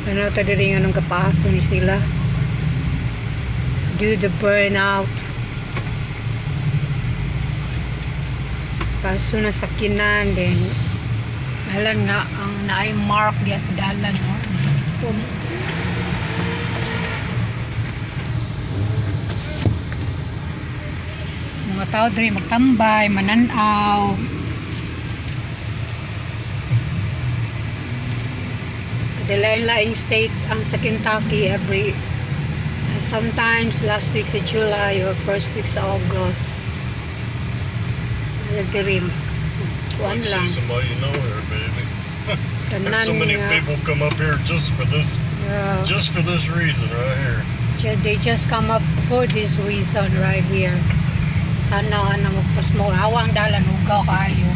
Ano ta diri nga nung kapaso ni sila. Do the burnout. Paso na sakinan then alam nga ang naay mark diya sa dalan, no. Mga tao diri magtambay, mananaw. Lain-laing state ang sa Kentucky every sometimes last week sa July or first week sa August. Diri kuan I see lang. Somebody you know here, baby. Tanan There's so many nga, people come up here just for this, just for this reason right here. They just come up for this reason right here. Tanaw na magpa-smoke. Hawang dalan, ugaw kaayo.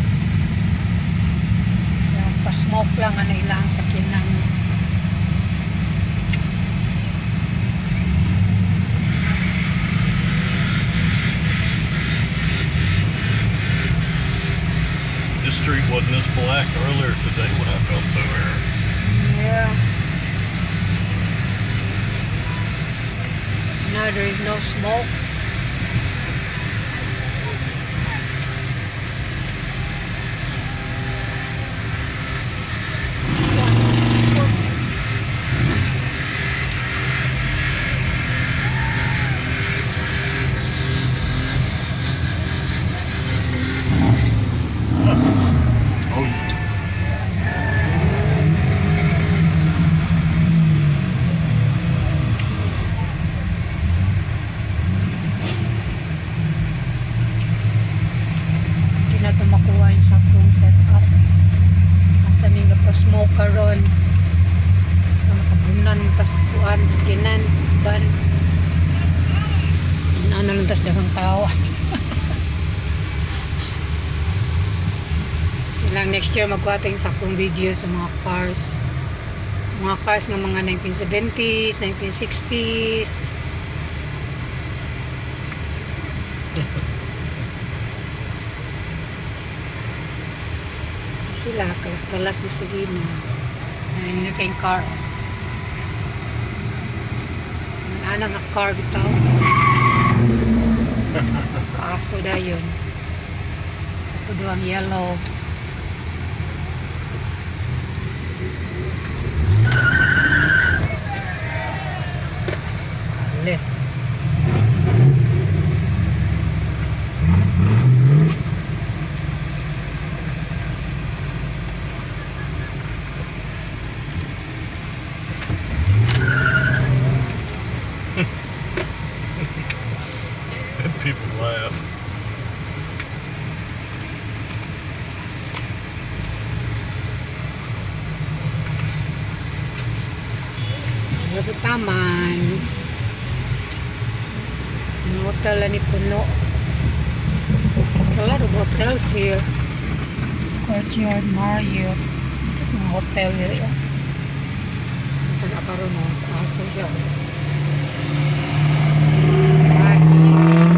Pa-smoke lang ano ilang sakinan. This street wasn't this black earlier today when I come through here. Yeah. Now there is no smoke. Oh, Hindi na ito makuha yung saktong setup. Asa may pa-smoke karon sa makabunan tas kuan sa kinan ban. Ano lang tas daghang tao. Lang next year magkuha tayong saktong video sa mga cars. Mga cars ng mga 1970s, 1960s. Sila, kalas-kalas gasolina. Ayun yung kayong car. Ano nga car bitaw? Paso dayon. Ako ang yellow. Lit. And people laugh. Pero taman. Ang hotel ni puno. There's a lot of hotels here. Courtyard Marriott. Ito mga hotel here. Saan na karon, no? Aso siya. Ay.